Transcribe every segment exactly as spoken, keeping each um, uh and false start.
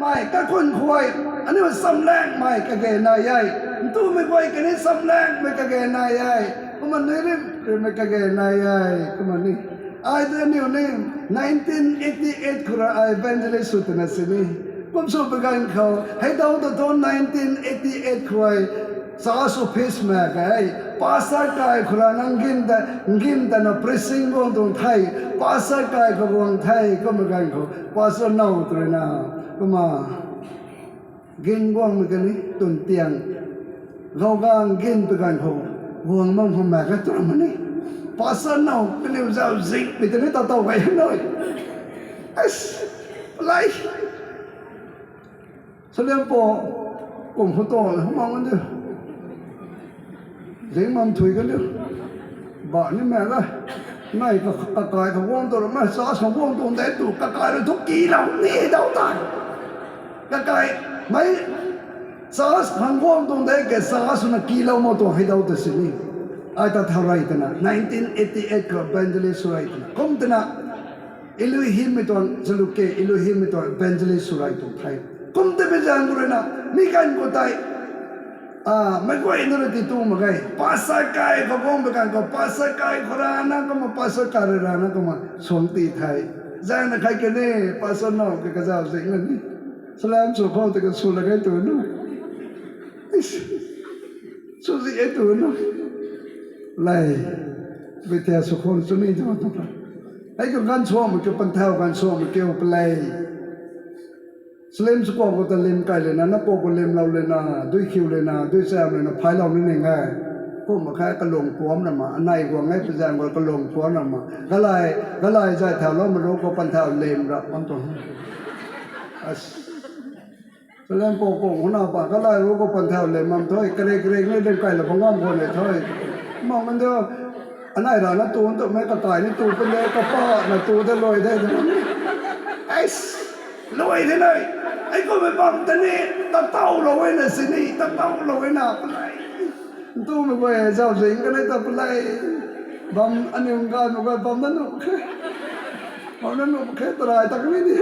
Ai, kaikhun khou, aniu samlangmei kage nai e. Ntumei guay kani samlangmei kage nai e. Kumna nui rim rimmei kage nai e. Kumna ni. Ai de aniu ni nineteen eighty eight khou rui ai evangelist sw twna sini. Kum sw pui ganv khou, hei dau ta thu nineteen eighty eight khou ai, church office mak ge, pastor kai khou rana ngin ta, ngin ta na preaching guang tuang the, pastor kai khou guang the, kumna ganv khou, pastor now tw rui na, kumna, ngin guangmei kani, tun tiang, gau gang ngin pui ganv khou, guang mam khou mak ge tw ram ni. Pastor now, kaniw zauc zingmei tei ni ta taw gay nui. As, palai. Saliam po, kum khou tuang, mang kan diu. Zing mam thui kan diu. Ba ni mak ge. Nai ka, kakai khou guang tu ramei, sa sa guang tuang de tu, kakai rui thu kilou ni dau ta. Kakai, mei, sa khang guang tuang de ke sa swna kilou mak tuang hei dau ta sini. Ai ta thau rey twna, nineteen eighty eight khou evangelist sw rey twna. Kum twna, Elohimmei tuang, Zaluk ke Elohimmei tuang evangelist sw rey tuang the. Kum tei pui zaeng khou rui na, mi ganv khou tei, a, meic guay na rui ti tu mak ge. Pastor kai khou guang pui ganv khou, pastor kai khou rana kumna, pastor kai rui rana kumna, suang ti the. Zaeng na khat kani, pastor now ke kazauh zing na ni. Saliam sw khou tei ka sw la ge tu nu. Sw zi e tu nu. Lei. Bethel sw khou sw ni tu tu. Hei khou ganv suangmei kiu, panthau ganv suangmei kiu palei. Saliam sw kuang khou ta lim kai lena, na pou khou limlou lena, dui khiu lena, dui cham lena, phaylou ni ning e. Kumna khe kalung puam rama, anei guang e pui zaeng khou kalung puam rama. Galay, galay zay thauloumei ru khou panthau lim rap bam tuang. Saliam pou kung huna pa, galay ru khou panthau lim bam thu, karik karik ni lim kai la bam ngam khwan e thu. Mang kan diu, anei rana tu twmei kakai ni tu pun de, kapana tu de luai de. Ais, luai de nai. Hei kummei bam ta ni, tatawlou e na sini, tatawlou e na palei. Ntumei guay zauc zing kan e ta palei. Bam aniu ganv mak guay bam na nuh khe. Bam na nuh khe tarai tak ni di.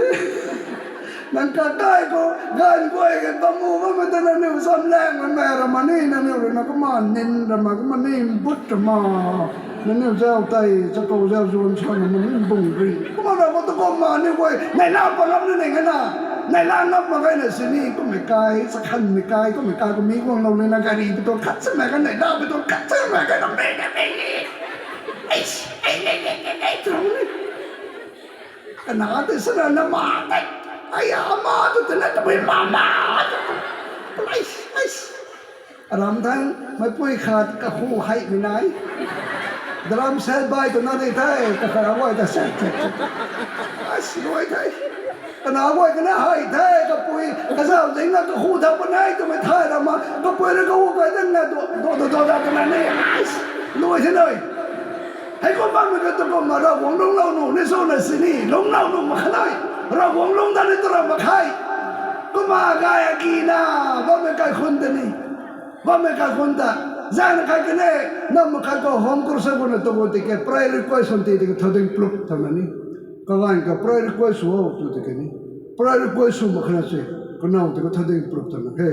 Nang kakai khou ganv guay ke bam mu bammei ta nangniw samlangmei rama ni, nangniw rui na kumna nin rama, kumna ni mbut rama. Nangniw zauc tei, chakou zauc zuan sa na, nangniw bung ri. Kumna rau khou tu kumna aniu guay neihla pat ngam ni ning e na. Neihla ngam mak ge na sini, kummei kai, chakhanmei kai, kummei kai, kummei guanglou ni na gari pi tuang khat samei ka, neihla pi tuang khat samei ka, na mei, na mei. Eish, ei, ei, ei, ei, ei, tuang ni. Kana tei sana na ma tei. Ai, ama tu tei na tabui mama tu. Eish, eish. Aram thang, meipui khat kahu heimei nai. Drum set bai twna di the, kakhat guay ta set set. As, luai the. Kana guay kana hei the, kapui, kazauh zingna kahu thau puni twmei thay rama, kapui rui kahu kai tangna, do, do, do, do, da twna ni. As, luai the nai. Hei kum bammei ka tu kumna Ravguangc lungclou nuh ni swna sini, lungclou nuh mak khe nai. Ravguangc lungc dat ni tu ra mak khe. Kumna gay akina, bammei kaikhunc ta ni. Bammei kaikhunc ta, zaeng na khat kani, nam mak khat khou home crusade khou na tu khou tiki prayer request swn ti tiki thow ding plup twna ni. Kaganv ka prayer request sw o tu tiki ni. Prayer request sw mak khe na se, kanow tiki thow ding plup twna he.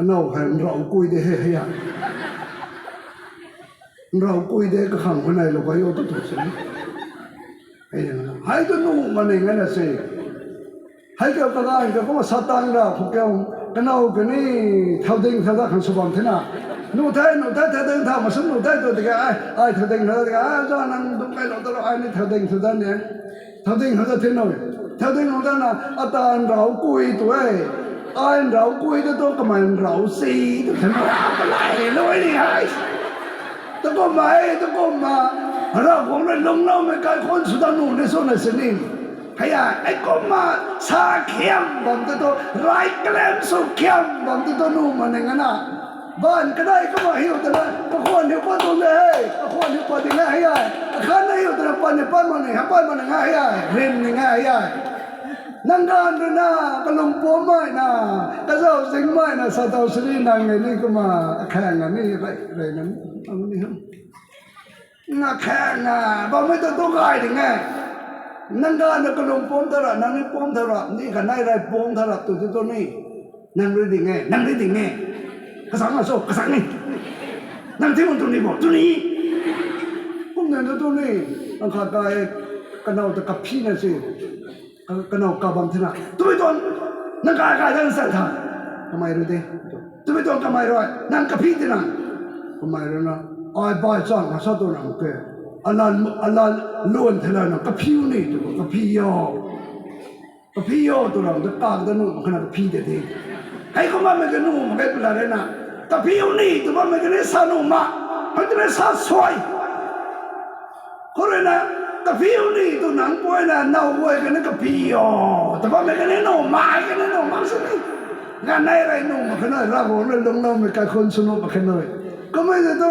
Anow hei nrau kui de he, hei a. Nrau kui de kakhang khou neilou kai o tu tu se ni. Hei, hei tu nuh ma ning e na se. Hei kiu kaganv ka kumna Satan ra khou kiu, kanow kani thow ding thow dat khang sw bam thena. Nuh the, nuh the, thow ding thow mak sw nuh the tu tiki, ai, ai thow ding thow dat tiki, ai, za nang dungc kailou ta lou, ai ni thow ding thow dat ni. Thow ding thow dat the nui. Thow ding thow dat na, ata nrau kui tu e. Ai nrau kui tu tu kamei nrau si tu the na. Palei luai ni hei. Tu kumna e, tu kumna, Ravguangc rui lungcloumei kaikhunc sw dat nuh ni swna sini. Hei a, hei kumna sa khiam bam tu tu, rai kalem sw khiam bam tu tu nuh ma ning e na. Baanv kadai kumna hiu twna, kakhwan hiu pat tuang de he, kakhwan hiu pat ding e hei a. Akhatna hiu twna pat ni pat mak ni, ha pat mak ni ngai hei a, rim ni ngai hei a. Nang ganv rui na, kalung puammei na, kazauh zingmei na, sa taw sini nang e ni kumna, akhaeng na ni, rey, rey na, ang ni ha. Nga khaeng na, bammei ta tu gay ding e. Nang ganv na kalung pumc tha ra, nang ni pumc tha ra, ni kanei rei pumc tha ra tu tu tu ni. Nang rui ding e, nang rui ding e. Kazang na so, kazang ni. Nang thi tu ni bo, tu ni. Kum nang tu tu ni. Nang khat kai, kanow ta kaphi na si. Ka-, kanow kabam thina. Tumei tuang, nang kai kai dan sa tha. Kamei rui de. Tumei tuang kamei rui, nang kaphi tina. Kamei rui na, ai bai chang na sa tu nang ke. Alan, alan, luan thela nang kaphiu ni tu, kaphi yo. Kaphi yo tu nang ta kak ta nu, kana kaphi de de. Hei kumna mei ka nu, mei ka pla re na. Kaphiu ni, tu bammei ka ni sa nu ma. Hei tu ni sa suai. Khou rui na, kaphiu ni tu nang pui na, now guay kani kaphi o. Tabam mei kani no, mai kani no, mak sini. Ganei rei nu mak kha nui, Ravguangc rui lungcloumei kaikhunc sw nu mak kha nui. Kummei tei tu